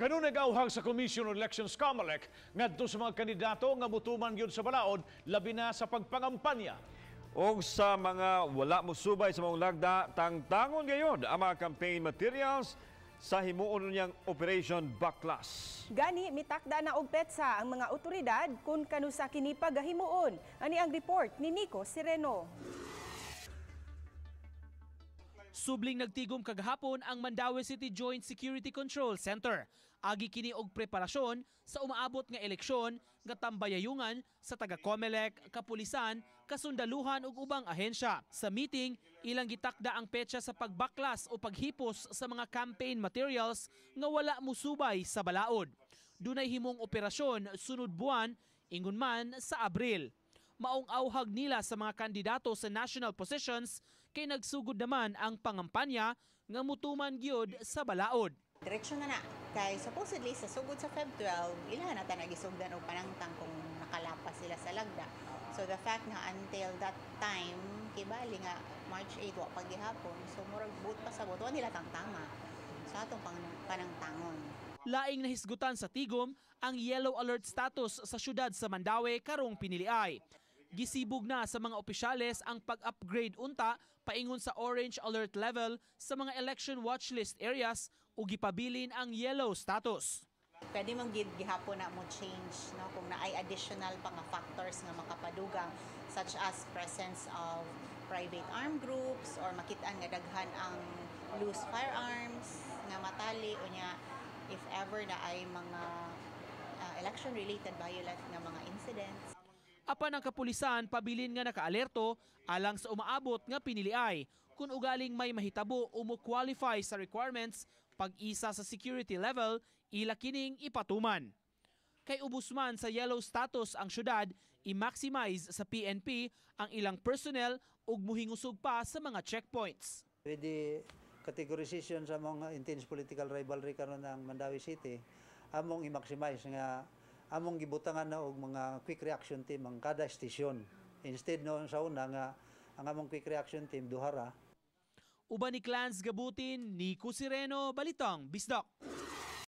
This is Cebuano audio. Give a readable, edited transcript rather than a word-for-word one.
Kanunay nag-awhag sa Commission on Elections, COMELEC, ngadto sa mga kandidato nga mutuman gyud sa balaod, labi na sa pagpangampanya. Og sa mga wala mo subay sa maong lagda, tangtangon gayon ang mga campaign materials sa himuon niyang Operation Baklas. Gani mitakda na og petsa ang mga otoridad kung kanusa kini pagahimuon. Ani ang report ni Nico Sereno. Subling nagtigom kagahapon ang Mandaue City Joint Security Control Center. Agi kini og preparasyon sa umaabot nga eleksyon nga tambayayungan sa taga Comelec, kapulisan, kasundaluhan ug ubang ahensya. Sa meeting, ilang gitakda ang petsa sa pagbaklas o paghipos sa mga campaign materials nga wala musubay sa balaod. Dunay himong operasyon sunod buwan, ingon man sa Abril. Maong auhag nila sa mga kandidato sa national positions kay nagsugod naman ang pangampanya nga mutuman gyud sa balaod. Diretso na na. Kay supposedly sa sugod sa Feb 12, ilahan na ta nagisugdan og panangtang kung nakalapas sila sa lagda. So the fact nga until that time, kibali nga March 8 wa pa gihapon, so murag buot pasabot wa nila tangtanga sa atong panangtangon. Laing nahisgutan sa tigom ang yellow alert status sa syudad sa Mandaue karong piniliay. Gisibog na sa mga opisyales ang pag-upgrade unta paingon sa orange alert level sa mga election watchlist areas ug gipabilin ang yellow status. Pwede man gid gihapon na mo change, no, kung naay additional pa nga factors nga makapadugang, such as presence of private armed groups or makitaan nga daghan ang loose firearms nga matali, unya if ever na ay mga election related violent nga mga incidents. Apan ang kapulisan pabilin nga nakaalerto alang sa umaabot nga piniliay. Kung ugaling may mahitabo o mo qualify sa requirements pag-isa sa security level, ila kining ipatuman. Kay ubos man sa yellow status ang syudad, i-maximize sa PNP ang ilang personnel ug muhingusog pa sa mga checkpoints. With the categorization sa mga intense political rivalry karon ng Mandaue City, among i-maximize nga among gibutangan na og mga quick reaction team ang kada station. Instead no sa una nga ang among quick reaction team duha ra. Uban ni Clans Gabutin, Nico Sireno, Balitang Bisdak.